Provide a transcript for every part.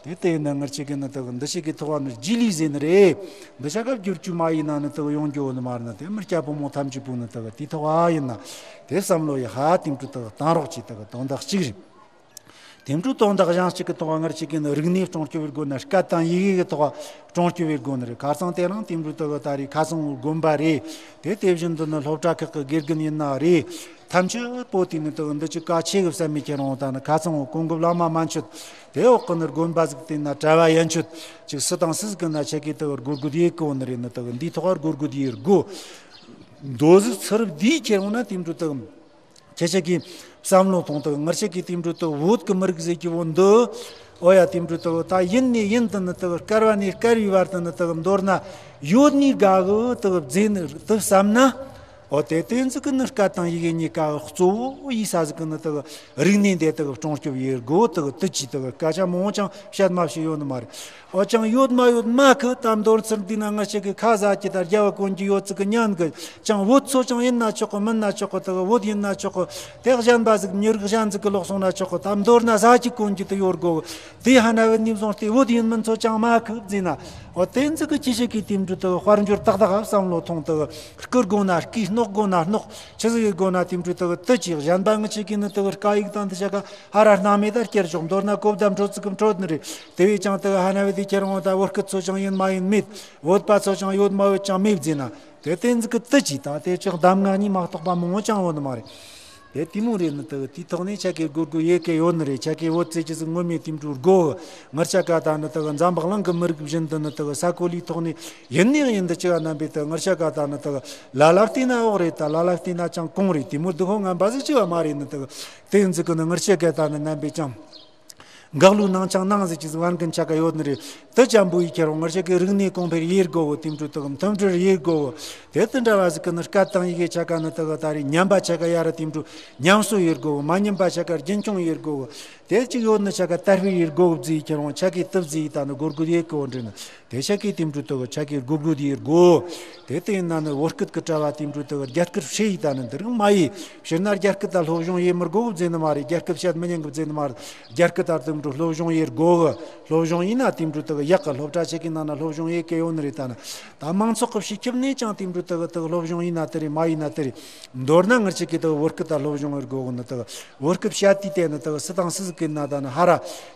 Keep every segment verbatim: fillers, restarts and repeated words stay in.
དེ་དེ་ཡིན་ན་ངར་ཆེ་གི་ནི་དག་འདི་ཆེ་གི་ཐོག་ནི་རྗེས་ལུས་ཟེར་ནི་རེད། འདི་ཆ་ག་བསྒྱུར་བཅོས་མ་ཡིན་ན་ནི་དག་ཡོང་རྒྱུ་ནི་མ་རེད་ན། དེ་མི་སྐྱ་ཕོ་མོ་ཐམས་ཅད་པོ་ནི་དག་དེ་ཐོག་ཨ་ཡིན་ན་དེ་བསམ་བློ་ཡི་ཧ་དེ་འཕྲོ་དག་བཏང་རོགས་ཀྱི་དག་དོན་དག་གཅིག་རེད། དེ་འཕྲོ་དོན་དག་གཞན་གཅིག་གི་ཐོག་ངར་ཆེ་གི་ནི་རིག་གནས་སྲུང་སྐྱོབ་བྱེད་དགོས་ན། སྐད་དང་ཡི་གེ་གི་ཐོག་སྲུང་སྐྱོབ་བྱེད་དགོས་ནི་རེད། ཁ་སང་དེ་རིང་དེ་འཕྲོ་དག་ད་རེས་ཁ་སང་བོ་དགོན་པ་རེད། དེ་དེ་བཞིན་དུ་ནི་སློབ་གྲྭ་ཁག་གི་དགེ་རྒན་ཡིན་ན་རེད། ཐམས་ཅད་པོ་དེ་ནི་དག་འདི་ཅི་གལ་ཆེ་གི་བསམ་མི་ཁྱེར་འོང་། ད་ནི་ཁ་སང་བོ་གོང་གི་བླ་མ་མན་ཆད་དེ་འོག་གི་ནི་དགོན་པ་ཟིག་དེ་ན་གྲྭ་བ་ཡན་ཆད་ཅིག་སུ་དང་སུ་ཟིག་གི་ན་ཆ་གི་དག་སྒོར་སྒོར་ཡེ་གོ་ནི་རེད། ནི་དག་འདིའི་ཐོག་སྒོར་སྒོར་ཡེ་དགོ། མདོ་ཟིག་ཚུར་བསྡུས་ཁྱེར་འོང་ན་དེ་འཕྲོ་དག་ཁྱེད་ཆ་གི་བསམ་བློ་ཐོངས་དག་ངར་ཆ་གི་དེ་འཕྲོ་དག་བོད་གི་མི་རིགས་ཟེར་གི་བོ་འདི། ཨོ་ཡ། དེ་འཕྲོ་དག་ད་ཡིན་ནས་ཡིན་དུ་ནི་དག་བསྐལ་བ་ནས་བསྐལ་བའི་བར་དུ་ནི་དག་མདོར་ན་ཡོད་ནི་དགའ་གི་དག་བརྫིས་ནི་དུ་བསམ་ན། ཨོ་དེ་དེ་ཟིག་གི་ནི་སྐད་དང་ཡི་གེ་གཉིས་ཀ་གཙོ་བོ་ཡིན་ས་ཟིག་གི་ནི་དག་རིག་གནས་འདི་དག་སྲུང་སྐྱོབ་ཡེ་དགོ། དག་དུ་ཅི་དག་སྐད་ཆ་མང་ཅང་བཤད་མ་བཤད་ཡོད་ནི་མ་རེད། འོ་ཅང་ཡོད་མ་ཡོད་མ་གི་ད་མདོར་ཚུར་འདི་ན་ང་ཞིག་གི་ཁ་ཟ་གི་ད་རྒྱ་བ་གོན་གི་ཡོད་ཚིག་གི་ཉན་གི། ཅང་བོད་ཚོ་ཅང་ཡིན་ན་ཆོག་གི། མིན་ན་ཆོག་གི། དག་བོད་ཡིན་ན་ཆོག་གི། དེ་གཞན་པ་ཟིག་མྱི་རིགས་གཞན་ཟིག་གི་ལོག་སོང་ན་ཆོག་གི། ད་མདོར་ན་ཟ་གི་གོན་གི་དུ་ཡོད་དགོ་གི། དེ་ཧ་ན་བེ་ནིམ་སོང་སྟེ་བོད་ཡིན་མིན་ཚོ་ཅང་མ་གི་བརྫིས་ན། འོ་དེ་ཟིག་གི་ཅི་ཞིག་གི་དེ་འདྲ་དག་དཔལ་འབྱོར་ཏག་ཏག་བསམ་བློ་ཐོངས། དག་རྐུ་དགོ་ན་རྐུས། སྣོག་དགོ་ན་སྣོག་ཆི་ཟིག་ཡེ་དགོ་ན་དེ་འདྲ་དག་དུ་ཅི་གཞན་པ་ངི་ཆ་གི་ནི་དག་སྐད་ཡིག་དང་དུ་ཆ་ག་ཧ་ར་སྣང་མེད་ད་སྐྱེར་ཆོག། མདོར་ན་གོ་བརྡ་འཕྲོད་ཚིག་གི་འཕྲོད་ནི་རེད། དེ་བས་ཀྱང་དག་ཧ་ན་བེ་དེ་ཁྱེར་འོང་ད་བོད་སྐད་ཚོ་ཅང་ཡིན་མ་ཡིན་མེད། བོད་པ་ཚོ་ཅང་ཡོད་མ་ཡོད་ཅང་མེད་བརྫིས་ན། དེ་དེ་ཟིག་གི་དུ་ཅི་ད་དེ་ཅག་གདམ་ང་གཉིས་མ་གཏོགས་པ་མང་བོ་ཅང་ཡོད་ནི་མ་རེད། དེ་དེ་མོ་རེད། ནི་དག་དེའི་ཐོག་ནས་ཆ་གི་སྒོར་སྒོར་ཡེ་གི་ཡོད་ནི་རེད། ཆ་གི་བོད་ཟེར་གི་ཟིག་ངོ་མས་དེ་འདྲ་དགོ། ངར་ཆ་ག་ད་ནི་དག་འཛམ་བུ་གླིང་གི་མི་རིགས་བཞིན་དུ་ནི་དག་ས་གོ་ལའི་ཐོག་ནས་ཡིན་ནི་ཡིན་དུ་ཅི་ག་རྣམ་པའི་དག་ངར་ཆ་ག་ད་ནི་དག་ལ་ལ་བལྟས་ན་འོག་རེད། ད་ལ་ལ་བལྟས་ན་ཅང་གོང་རེད། དེ་མོ་སྡུག་ཧོ་ངན་པ་ཟིག་ཅི་བ་མ་རེད། ནི་དག་དེ་ཟིག་གི་ནི་ངར་ཆ་ག་ད་ནི་རྣམ་པའི་ཅང་འགག་ལུགས་ནང་ཆང་ནང་ཟིག་ཅི་ཟིག་བར་འགན་ཆ་ག་ཡོད་ནི་རེད། དུ་ཅམ་པོ་ཡི་ཁྱེར་འོང་ངར་ཆ་གི་རིག་གནས་གོང་འཕེལ་ཡེ་དགོ་བོ་དེ་འདྲ་དག་མཐུན་སྒྲིལ་ཡེ་དགོ་བོ། དེ་དུ་འདྲ་བ་ཟིག་གི་ནི་སྐད་དང་ཡི་གེ་ཆ་ག་ནི་དག་ད་རེས་ཉམས་པ་ཆ་ག་ཡ་ར་དེ་འདྲ་ཉམས་གསོ་ཡེ་དགོ་བོ། མ་ཉམས་པ་ཆ་ག་རྒྱུན་འཁྱོངས་ཡེ་དགོ་བོ། དེ་ཅིག་ཡོད་ནི་ཆ་ག་དར་སྤེལ་ཡེ་དགོ་བོ་བརྫིས་ཁྱེར་འོང་ཆ་གི་དུ་བརྫིས་ད་ནི་སྒོར་སྒོར་ཡེ་གོ་འདྲི་ནི། དེ་ཆ་གི་དེ་འདྲ་དག་ཆ་གི་སྒོར་སྒོར་ཡེ་དགོ། དེ་དེ་ཡིན་ན་ནི་བོད་སྐད་གི་དྲ་བ་དེ་འདྲ་དག་རྒྱ་སྐད་ཧྲེ་ཡི་ད་ནི་འདི་རིགས་མ་ཡི། ཕྱིར་ན་རྒྱ་སྐད་ད་སློབ་སྦྱོང་ཡེ་མི་དགོ་བཟེ་ནི་མ་རེད། རྒྱ་སྐད་བཤད་མི་ཉན་གི་བཟེ་ནི་མ་རེད། རྒྱ་སྐད་ད་དེ་འདྲ་སློབ་སྦྱོང་ཡེ་དགོ་གི། སློབ་སྦྱོང་ཡིན་ན་དེ་འདྲ་དག་ཡག་གི། སློབ་གྲྭ་ཆ་གི་ནང་ན་སློབ་སྦྱོང་ཡེ་གི་ཡོད་ནི་རེད། ད་ནི་ད་མང་ཚོགས་གི་སྤྱི་ཁྱབ་ནས་ཀྱང་དེ་འདྲ་དག་དག་སློབ་སྦྱོང་ཡིན་ན་དེ་རེད། མ་ཡིན་ན་དེ་རེད། མདོར་ན་ངར་ཆ་གི་དག་བོད་སྐད་ད་སློབ་སྦྱོང་ཡེ་དགོ་གི། ནི་དག་བོད་སྐད་བཤད་དུས་དེ་ནི་དག་སུ་དང་སུ་ཟིག་གི་ན་ད་ནི་ཧ་ར་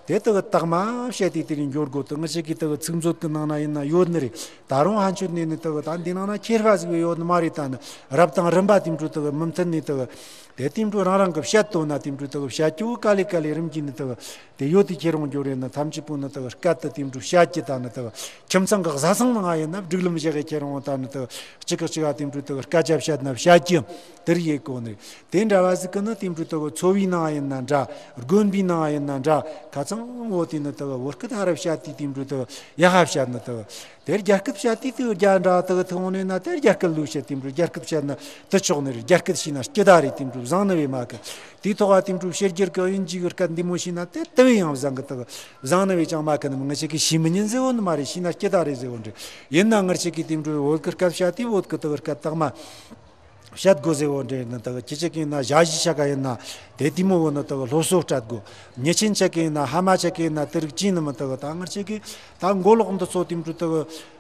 དེ་དག་དག་མ་བཤད་དུས་དེ་རིང་འགྱུར་དགོ། དག་ངར་ཆ་གི་དག་ཚིག་མཛོད་གི་ནང་ན་ཡིན་ན་ཡོད་ནི་རེད། ད་རུང་ཕན་ཆོད་ནས་ནི་དག་ད་འདི་ནང་ན་ཁྱེར་བ་ཟིག་ཡོད་ནི་མ་རེད། ད་ནི་རབ་དང་རིམ་པ་དེ་འདྲ་དག་མི་མཐུན་ནི་དག་དེ་དེ་འདྲ་རང་རང་གི་བཤད་དོ་ན་དེ་འདྲ་དག་བཤད་རྒྱུ་ག་ལེ་ག་ལེ་རིམ་གྱིས་ནི་དག་དེ་ཡོད་དེ་ཁྱེར་འོང་རྒྱུ་རེད། ནི་ཐམས་ཅད་པོ་ནི་དག་སྐད་དུ་དེ་འདྲ་བཤད་རྒྱུ། ད་ནི་དག་ཁྱིམ་ཚང་གི་བཟའ་ཚང་ནང་ཡིན་ན་སྒྲིག་ལམ་བཞག་གི་ཁྱེར་འོང་ད་ནི་དག་གཅིག་གིས་གཅིག་ག་དེ་འདྲ་དག་སྐད་ཆ་བཤད་ན་བཤད་རྒྱུ་དེར་ཡེ་གོ་ནི། དེ་འདྲ་བ་ཟིག་གི་ནི་དེ་འདྲ་དག་ཚོ་བའི་ནང་ཡིན་ན་འདྲ། དགོན་པའི་ནང་ཡིན་ན་འདྲ། ཁ་ཚང་བོ་དེ་ནི་དག་བོད་སྐད་ཧ་ར་བཤད་དུས་དེ་འདྲ་དག་ཡག་ཧ་བཤད་ནི་དག་དེར་རྒྱ་སྐད་བཤད་དུས་དེ་རྒྱ་འདྲ་དག་ཐུག་འོང་ནས་ན། དེར་རྒྱ་སྐད་ལུགས་བཤད་དེ་འདྲ་རྒྱ་སྐད་བཤད་ན་དུ་ཆོག་ནི་རེད། རྒྱ་སྐད་ཤེས་ན་སྐྱིད་ད་རེད། དེ་འདྲ་བཟང་ནི་བས་མ་གི། དེའི་ཐོག་ག་དེ་འདྲ་ཕྱི་རྒྱལ་གི་དབྱིན་ཇི་གི་སྐད་འདི་མོ་ཤེས་ན་དེ་དེ་བས་ཡང་བཟང་གི། དག་བཟང་ནི་བས་ཅང་མ་གི་ནི། ངར་ཆ་གི་ཤེས་མི་ཉན་ཟེར་བོ་ནི་མ་རེད། ཤེས་ན་སྐྱིད་ད་རེད་ཟེར་བོ་འདྲ། ཡིན་ན་ངར་ཆ་གི་དེ་འདྲ་བོད་གི་སྐད་བཤད་དུས་བོད་གི་དག་སྐད་དག་མ་བཤད་དགོས་ཟེར་བོ་འདྲ་ནི། དག་ཁྱེད་ཆ་གི་ན་ཞ་ཞི་ཆ་ག་ཡིན་ན་དེ་དེ་མོ་བོ་ནི་དག་སློབ་གསོ་སྤྲད་དགོས། མྱི་ཆེན་ཆ་གི་ཡིན་ན་ཕ་མ་ཆ་གི་ཡིན་ན་དེ་རིགས་ཅི་ནི་མི། དག་ད་ངར་ཆ་གི་ད་མགོ་ལོག་འདི་ཚོ་དེ་འདྲ་དག་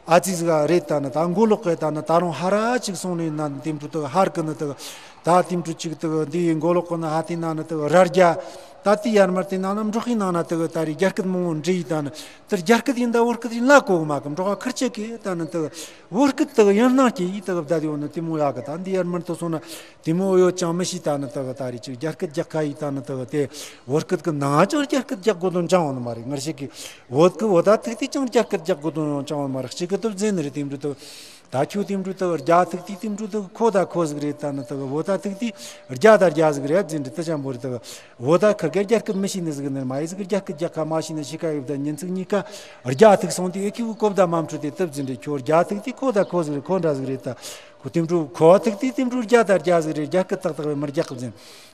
ཨ་ཙི་ཟིག་རེད། ད་ནི་ད་མགོ་ལོག་གི་ད་ནི་ད་རུང་ཧ་ར་ཅིག་སོང་ནས་ན་དེ་འདྲ་དག་ཧར་གི་ནི་དག་ད་དེ་འདྲ་ཅིག་དག་འདི་མགོ་ལོག་གི་ནི་ཧ་དེ་ན་ནི་དག་རྭ་རྒྱ། ད་དེ་ཡར་མར་དེ་ན་ནི་འབྲོག་གི་ནང་ན་དག་ད་རེས་རྒྱ་སྐད་མང་བོ་འདྲི་ཡི། ད་ནི་དེར་རྒྱ་སྐད་ཡིན་ད་བོད་སྐད་ཡིན་ལ་གོ་མ་གི། འབྲོག་ཁར་ཆ་གི་ད་ནི་དག་བོད་སྐད་དག་ཡང་སྣང་སྐྱེ་ཡི། དག་བསྡད་ཡོད་ནི་དེ་མོ་ཡག་གི། ད་འདི་ཡར་མར་དུ་སོང་ན་དེ་མོ་ཡོད་ཅང་མི་ཤེས། ད་ནི་དག་ད་རེས་ཅིག་རྒྱ་སྐད་རྒྱག་ཁ་ཡི། ད་ནི་དག་དེ་བོད་སྐད་གི་ནང་ཅང་རྒྱ་སྐད་རྒྱག་དགོས་དོན་ཅང་ཡོད་ནི་མ་རེད། ངར་ཆ་གི་བོད་གི་བོད་ད་ཐུག་དུས་ཅང་རྒྱ་སྐད་རྒྱག་དགོས་དོན་ཅང་ཡོད་མ་རེད། གཅིག་གི་དུ་བཟེ་ནི་རེད། དེ་འདྲ་དུ་ད་ཁྱོད་དེ་འདྲ་དུ་རྒྱ་ཐུག་དུས་དེ་འདྲ་དུ་ཁོ་ད་ཁོ་ཟིག་རེད། ད་ནི་དུ་བོད་ད་ཐུག་དུས་རྒྱ་ད་རྒྱ་ཟིག་རེད་ཟེར་འདྲ་དུ་ཅང་བོ་རེད། དུ་བོད་ད་ཁིར་གེ་རྒྱ་སྐད་མི་ཤེས་ནི་ཟིག་ནི་མ་ཡི་ཟིག་རྒྱ་སྐད་རྒྱག་ཁ་མ་ཤེས་ནི་ཤི་ཁ་ཡོད། ད་ཉིན་ཚིག་གཉིས་ཀ་རྒྱ་ཐུག་སོང་དུས་ཨེ་ཁྱོད་གོ་བརྡ་མ་འཕྲོད་དེ་དུ་ཟེར་འདྲ། ཁྱོད་རྒྱ་ཐུག་དུས་ཁོ་ད་ཁོ་ཟིག་རེད། ཁོ་འདྲ་ཟིག་རེད། ད་ཁོ་དེ་འདྲ་ཁོ་ཐུག་དུས་དེ་འདྲ་རྒྱ་ད་རྒྱ་ཟིག་རེད། རྒྱ་སྐད་ཏག་ཏག་བས་མི་རྒྱག་གི་ཟེར།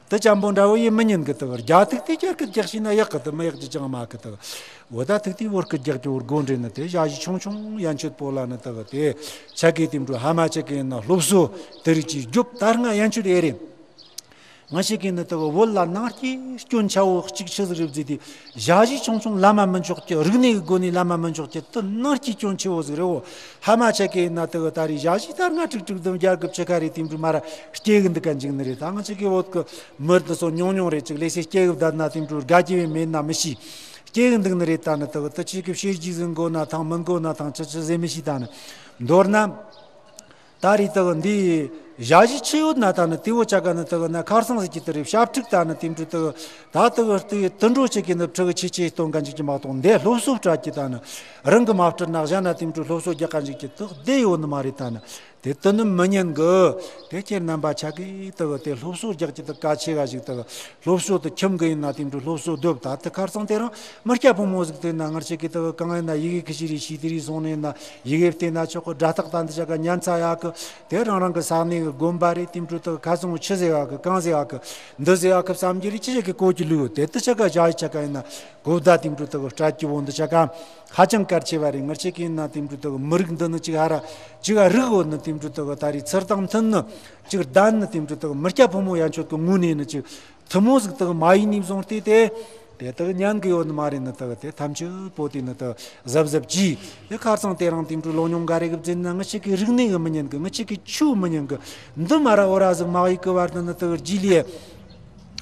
དེ་ཅམ་པོ་འདྲ་བོ་ཡེ་མི་ཉན་གི། དག་རྒྱ་ཐུག་དུས་རྒྱ་སྐད་རྒྱག་ཤེས་ན་ཡག་གི། དེ་མི་ཡག་རྒྱུ་ཅང་མེད་གི། དག་བོད་ད་ཐུག་དུས་བོད་སྐད་རྒྱག་རྒྱུ་བོར་དགོས་འདྲེ་ནི། དེ་ཞ་ཞི་ཆུང་ཆུང་ཡན་ཆད་པོ་ལ་ནི་དག་དེ་ཆ་གི་དེ་འདྲ་ཕ་མ་ཆ་གི་ཡིན་ན་སློབ་གསོ་དེ་རིགས་ཀྱི་རྒྱོབ་དར་ང་ཡན་ཆད་ཨེ་རེད། ང་ཅག་གི་ནི་དེ་གི་བོད་ལ་ནང་སྐྱེས་སྐྱོན་ཆེ་བོ་གཅིག་ཆི་ཟིག་རེད་ཟེར་དུས། ཞ་ཡི་ཆུང་ཆུང་ལམ་མ་མི་འཇོག་རྒྱུ། རིག་གནས་ཀྱི་སྒོ་ནས་ལམ་མ་མི་འཇོག་རྒྱུ་དེ་ནང་སྐྱེས་སྐྱོན་ཆེ་བོ་ཟིག་རེད་བོ། ཕ་མ་ཅག་གི་ན་དེ་གི་ད་རེས་ཞ་ཡི་ད་ང་དྲུག་དྲུག་བདུན་བརྒྱད་དགུ་བཅུ་ཁ་རེ་དེ་འདྲ་མར་ར་སྐྱེ་གི་འདུག་ག་འཇུག་ནི་རེད། ད་ང་ཅག་གི་བོད་གི་མི་དེ་ཚོ་ཉུང་ཉུང་རེད། ཅིག་ལས་སེ་སྐྱེ་གི་བསྡད་ན་དེ་འདྲ་དགའ་རྒྱུ་བས་མེད་ན་མི་ཤེས། སྐྱེ་གི་འདུག་ནི་རེད། ད་ནི་དེ་གི་དེ་ཅིག་གི་བྱས་རྗེས་ཟིག་དགོས་ན་ཐང་མི་དགོས་ན་ཐང་ཅི་ཅི་ཟེར་མི་ཤེས། ད་ནི་མདོར་ན། ད་རེས་དེ་གི་འདི་ཞ་ཡི་ཆི་ཡོད་ན་ད་ནི་དེ་བོ་ཅག་ག་ནི་དེ་གི་ན་ཁར་སང་ཟིག་གི་དེ་རེད། ཞབས་ཕྲུག་ད་ནི་དེ་འདྲ་དེ་གི་ད་དེ་གི་དེ་དུད་འགྲོ་ཅིག་གི་ནི་ཕྲུ་གུ་ཆེ་ཆེ་སྟོན་ག་འཇུག་གི་མ་གཏོགས། འདི་སློབ་གསོ་སྤྲད་ཀྱི་ད་ནི་རང་གི་མ་སྤྲད་ན་གཞན་ན་དེ་འདྲ་སློབ་གསོ་རྒྱག་ག་འཇུག་གི་དེ་བདེ་ཡོད་ནི་མ་རེད། ད་ནི་དེ་དེ་ནི་མི་ཉན་གི། དེ་ཁྱེད་རྣམ་པ་ཆ་གི་དེ་གི་དེ་སློབ་གསོ་རྒྱག་ཀྱི་དེ་གལ་ཆེ་ག་ཞིག་དེ་གི་སློབ་གསོ་དེ་ཁྱིམ་གི་ཡིན་ན་དེ་འདྲ་སློབ་གསོ་སྡོད། ད་དེ་ཁར་སང་དེ་རིང་མི་སྐྱ་ཕོ་མོ་ཟིག་དེ་ན་ང་ཅག་གི་དེ་གི་གང་ཡིན་ན་ཡི་གེ་ཁི་ཤི་རི་ཤི་དེ་རི་སོང་ནས་ན་ཡི་གེ་བལྟས་ན་ཆོག་གི། སྒྲ་རྟགས་ད་འདི་ཅག་ག་ཉན་ཚ་ཡག་གི། དེ་རང་རང་གི་ས་གནས་གི་དགོན་པ་རེད། དེ་འདྲ་དེ་གི་ཁ་སང་ཆི་ཟེར་བ་གི་གང་ཟེར་བ་གི་འདི་ཟེར་བ་གི་བསམ་རྒྱུ་རེད། ཅི་ཞིག་གི་གོ་གི་ལུས་དེ་དེ་ཅག་ག་ཞ་ཡི་ཅག་ག་ཡིན་ན་གོ་བརྡ་དེ་འདྲ་དེ་གི་སྤྲད་རྒྱུ་བོ་འདི་ཅག་ག་ཧ་ཅང་གལ་ཆེ་བ་རེད། ང་ཅག་གི་ཡིན་ན་དེ་འདྲ་དེ་གི་མི་རིགས་འདི་ནི་ཅིག་ཧ་ར་ཅིག་ཧ་རིག་བོ་ནི་དེ་འདྲ་དེ་གི་ད་རེས་ཚུར་དང་མཐུན་ནི་ཅིག་ལྡན་ནི་དེ་འདྲ་དེ་གི་མི་སྐྱ་ཕོ་མོ་ཡན་ཆོད་གི་ངོས་ནས་ནི་ཅིག་ཐུན་མོང་ཟིག་དེ་གི་མ་ཡིན་ནས་བཟུང་སྟེ་དེ་དེ་དེ་གི་ཉན་གི་ཡོད་ནི་མ་རེད། ནི་དེ་གི་དེ་ཐམས་ཅད་པོ་དེ་ནི་དེ་གི་གཟབ་གཟབ་གྱིས། དེ་ཁར་སང་དེ་རིང་དེ་འདྲ་ལོ་ཉུང་ག་རེ་གི་བརྫིན་ན་ང་ཅག་གི་རིག་གནས་གི་མི་ཉན་གི། ང་ཅག་གི་ཆོས་མི་ཉན་གི། འདི་མ་ར་འོ་ར་ཟིག་མ་ཡིག་གི་བར་དུ་ནི་དེ་གི་རྗེས་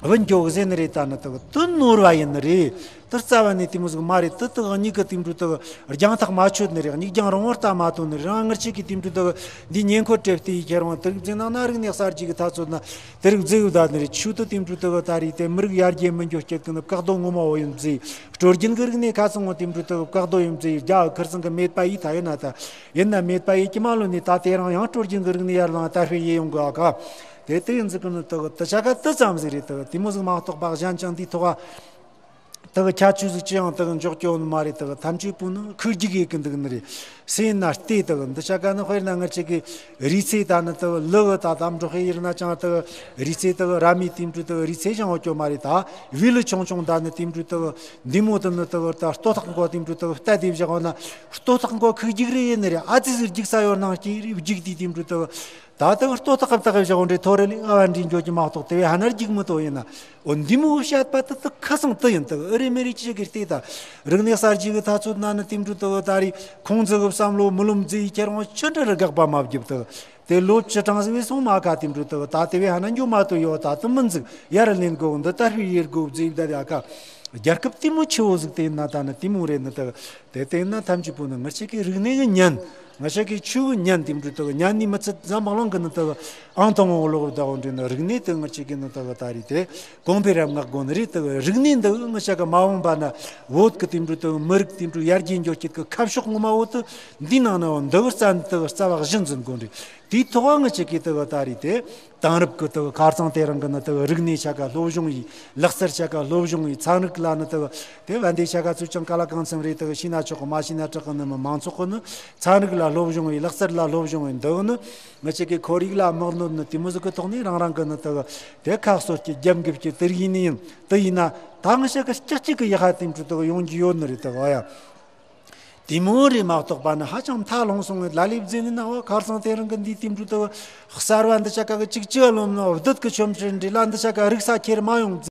ལུས་བུད་འགྱོ་གི་ཟེར་ནི་རེད། ད་ནི་དེ་གི་དེ་ནོར་བ་ཡིན་ནི་རེད། དེ་རྩ་བ་ནས་དེ་མོ་ཟིག་མ་རེད། དེ་དེ་གི་མྱིག་གི་དེ་འདྲ་དེ་གི་རྒྱང་ཐག་མ་ཆོད་ནི་རེད། མྱིག་རྒྱང་རིང་བོར་ལྟ་མ་ཐུབ་ནི་རེད། རང་ང་ཅག་གི་དེ་འདྲ་དེ་གི་འདི་ཉེ་འཁོར་དེ་བལྟས་ཡི་ཁྱེར་འོང་དེ་རིགས་བརྫིན་ན་ན་རིག་གནས་གསར་བརྗེ་གི་དུས་ཚོད་ན། དེ་རིགས་བརྫིས་ཡོད་ད་ནི་རེད། ཆོས་དེ་དེ་འདྲ་དེ་གི་ད་རེས་དེ་མི་རིགས་ཡར་རྒྱས་མི་འགྱོ་རྒྱུ་གི་ནི་བཀག་རྡོ་ངོ་མ་བོ་ཡིན་བརྫིས། སྲོལ་རྒྱུན་གི་རིག་གནས་ཁ་ཚང་བོ་དེ་འདྲ་དེ་གི་བཀག་རྡོ་ཡིན་བརྫིས། རྒྱ་གི་ཁུར་ཚང་གི་མེད་པ་ཡིན་ད་ཡིན་ན་ད། ཡིན་ན་མེད་པ་ཡིན་གྱི་མ་ལོན་ནས་ད་དེ་རིང་ཡང་སྲོལ་རྒྱུན་གི་རིག་གནས་ཡར་ལངས་དར་སྤེལ་ཡེ་ཡོང་གི་ཨ་ཁ། དེ་དེ་ཡིན་ཟིག་གི་ནི་དེ་གི་དེ་ཆ་ག་དེ་ཙམ་ཟིག་རེད། དེ་གི་དེ་མོ་ཟིག་མ་གཏོགས་པ་གཞན་ཅང་དེའི་ཐོག་ག་དེ་གི་ཁྱད་ཆོས་ཟིག་ཅི་ཡང་དེ་གི་འཇོག་རྒྱུ་ཡོད་ནི་མ་རེད། དེ་གི་ཐམས་ཅད་པོ་ནི་ཁུག་རྒྱུག་ཡེ་གི་འདུག་ནི་རེད། སེམས་ན་བལྟས་དེ་གི་འདི་ཆ་ག་ནི་དཔེར་ན་ང་ཅག་གི་རིག་རྩལ་ད་ནི་དེ་གི་ལུ་གི་ད་དམ་འགྲོ་ཧེ་ཡིར་ན་ཅང་དེ་གི་རིག་རྩལ་དེ་གི་ར་མའི་དེ་འདྲ་དེ་གི་རིག་རྩལ་ཅང་ཡོད་རྒྱུ་མ་རེད། ད་བི་ལི་ཆུང་ཆུང་ད་ནི་དེ་འདྲ་དེ་གི་འདི་མོ་དེ་ནི་དེ་གི་ད་ལྟོ་ཐག་མགོ་དེ་འདྲ་དེ་གི་བལྟས་དེ་བཞག་ན་ལྟོ་ཐག་མགོ་ཁུག་རྒྱུག་རེ་ཡིན་ནི་རེད། ཨ་ཙི་ཟིག་རྒྱུག་ས་ཡོད་ནང་སྐྱེས་རེ་རྒྱུག་དེ་དེ་འདྲ་དེ་གི་ད་ལྟ་ལྟོ་ཐག་གི་བཏགས་བཞག་འདྲེ་ཐོ་རེ་ལས་ཨ་བ་འདྲེ་འཇོག་གི་མ་གཏོགས་དེ་བས་ཧ་ན་རྒྱུག་མི་ཐོ་ཡིན་ན། འོ་འདི་མོ་བཤད་པ་དེ་དེ་ཁ་སང་དེ་ཡིན། དེ་ཨ་རེ་མེ་རེ་ཅི་གི་སྟེ་ད་རིག་གནས་གསར་བརྗེ་གི་དུས་ཚོད་ན་ནི་དེ་འདྲ་དེ་ད་རེས་ཁོང་ཚོ་གི་བསམ་བློ་མི་ལོ་མཛེས་ཡི་ཁྱེར་འོང་ཅི་འདྲ་རེ་དགག་པ་མ་བརྒྱབ་དེ། དེ་ལོ་བཅུ་གྲངས་ཟིག་བས་སོང་མ་ཁ་དེ་འདྲ་དེ་ད་དེ་བས་ཧ་ན་འགྱོ་མ་ཐོ་ཡོད། ད་དེ་མིན་ཟིག་ཡར་ལེན་དགོ་འདི་དར་སྤེལ་ཡེ་དགོ་བརྫིས་ད་དེ་ཨ་ཁ། རྒྱལ་ཁབ་དེ་མོ་ཆེ་བོ་ཟིག་དེ་ན་ད་ནི་དེ་མོ་རེད། ནི་དེ་དེ་དེ་ན་ཐམས་ཅད་པོ་ནི་ང་ཅག་གི་རིག་གནས་གི་ཉན། ང་ཅག་གི་ཆོས་གི་ཉན། དེ་འདྲ་དེ་ཉན་ནི་མི་ཚད་འཛམ་བུ་གླིང་གི་ནི་དེ་ཨང་དང་པོ་ལོག་ད་འོ་འདྲེ་ནི་རིག་གནས་དེ་ང་ཅག་གི་ནི་དེ་ད་རེས་དེ་གོང་འཕེལ་རབ་སྔགས་དགོན་རེད། དེ་རིག་གནས་འདི་ང་ཅག་གི་མ་འོངས་པ་ན་བོད་གི་དེ་འདྲ་དེ་མི་རིགས་དེ་འདྲ་ཡར་རྒྱས་འགྱོ་རྒྱུ་གི་ཁ་ཕྱོགས་ངོ་མ་བོ་དེ་འདི་ནང་ན་འོ་འདི་གི་རྩ་འདི་དེ་རྩ་བ་གཞི་འཛིན་དགོན་རེད། དེའི་ཐོག་ང་ཅག་གི་དེ་ད་རེས་དེ། དེང་རབས་ཀྱི་དེ་གི་ཁ་རྩང་དེ་རིང་གི་ནི་དེ་གི་རིག་གནས་ཆ་ག་སློབ་སྦྱོང་ཡིས། ལག་རྩལ་ཆ་ག་སློབ་སྦྱོང་ཡིས། ཚན་རིག་ལ་ནི་དེ་གི་དེ་བན་དེ་ཆ་ག་ཚུལ་ཅང་ག་ལ་གང་འཚམ་རེ་དེ་གི་ཤེས་ན་ཆོག་གི། མ་ཤེས་ན་དྲག་གི་ནི་མི་མང་ཚོགས་གི་ནི་ཚན་རིག་ལ་སློབ་སྦྱོང་ཡིས། ལག་རྩལ་ལ་སློབ་སྦྱོང་ཡིས། འདི་གི་ནི་ང་ཅག་གི་ཁོར་ཡུག་ལ་མི་གནོད་ནི་དེ་མོ་ཟིག་གི་ཐོག་ནས་རང་རང་གི་ནི་དེ་གི་དེ་ཁ་གསོ་རྒྱུ་རྒྱབ་འགེབས་རྒྱུ་དེ་རིགས་ཡིན་ནི་ཡིན། དེ་ཡིན་ན་ད་ང་ཅག་གི་ལྕགས་གཅིག་གི་ཡག་ཧ་དེ་འདྲ་དེ་གི་ཡོང་རྒྱུ་ཡོད་ནི་རེད། དེ་གི་ཨ་ཡ། དེ་མོ་རེད་མ་གཏོགས་པ་ནི་ཧ་ཅང་མཐའ་ལྷུང་སོང་བའི་ལ་ལས་བརྫིས་ནི་ན་བ། ཁ་རྩང་དེ་རིང་གི་འདི་དེ་འདྲ་དེ་གི་གསར་བ་འདི་ཆ་ག་གི་གཅིག་གཅིག་ལོམ་ནོ་བདུད་ཀྱི་ཆོ་འཕྲུལ་འདྲེ་ལ་འདི་ཆ་ག་རིག་ས་ཁྱེར་མ་ཡོང་།